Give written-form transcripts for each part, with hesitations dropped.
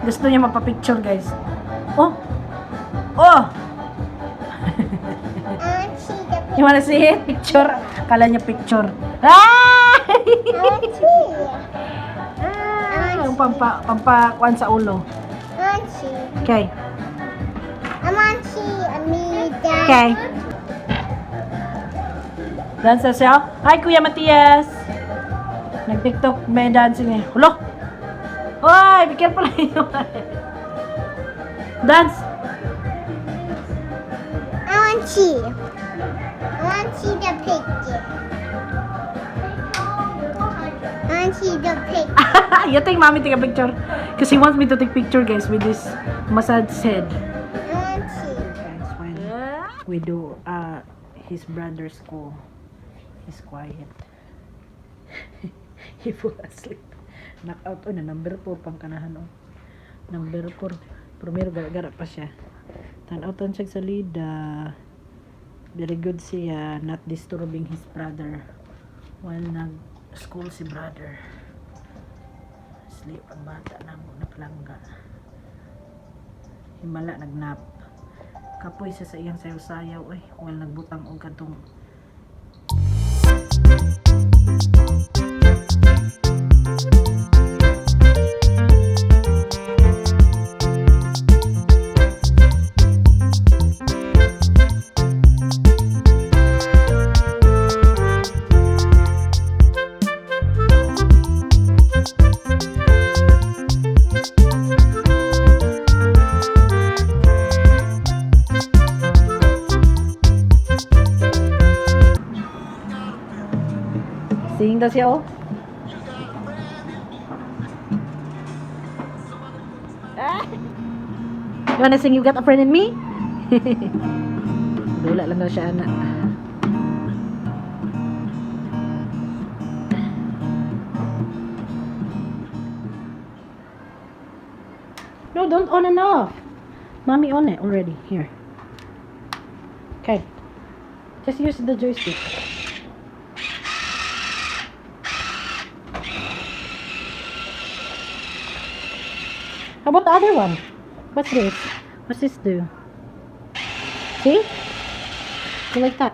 Gusto niya mapapicture, guys. Oh! Oh! I want to see the You wanna see it? Picture. Kala niya picture. Ah! I want to see. Ah, yung pampa, kuan sa ulo. I want to see. Okay. I want to see me dance. Okay. Dance na siya. Hi, Kuya Matias! Nag-TikTok, may dancing eh. Hulo! Hoy, be careful. Dance! I want to see. I want to see the picture. I want to see the picture. You think Mommy take a picture? Because he wants me to take picture, guys, with this massage head. I want to see. Guys, when we do his brother's school, he's quiet. He fall asleep. Knock out oh, na number 4 pang kanahan oh. Number 4. Primero gara-gara pa siya. Tanaw tan siya sa salida. Very good siya, not disturbing his brother while nag school si brother. Sleep ang bata na mo naplangga. Himala nagnap. Kapoy siya sa iyang sayaw-sayaw ay while nagbutang og kadtong. Sing daw siya oh. Ah. You wanna sing "You Got a Friend in Me"? Dula lang daw siya, anak. No, don't on and off. Mommy on it already. Here. Okay. Just use the joystick. How about the other one? What's this? What's this do? See? Go like that.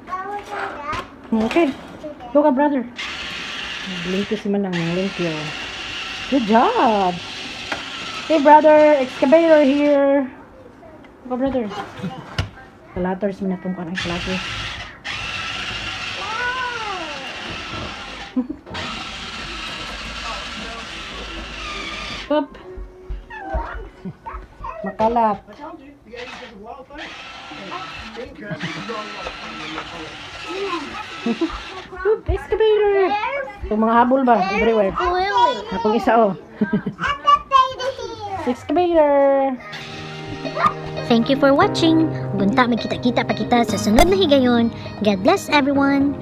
I want to do that. Okay. Do that. Look at brother. Limpyo si Manang. Limpyo. Good job. Hey, brother. Excavator here. Look at brother. Clutters mo na itong kanang clutters. Wow. Up. Makalat. I told you, the 80s was a wild thing. Dreamcast was going off. Oop, excavator. Itong mga habol ba? Everywhere. Lily. Akong isa oh. Excavator here. Excavator. Thank you for watching. Ug unta magkita-kita pa kita sa sunod na higayon. God bless everyone.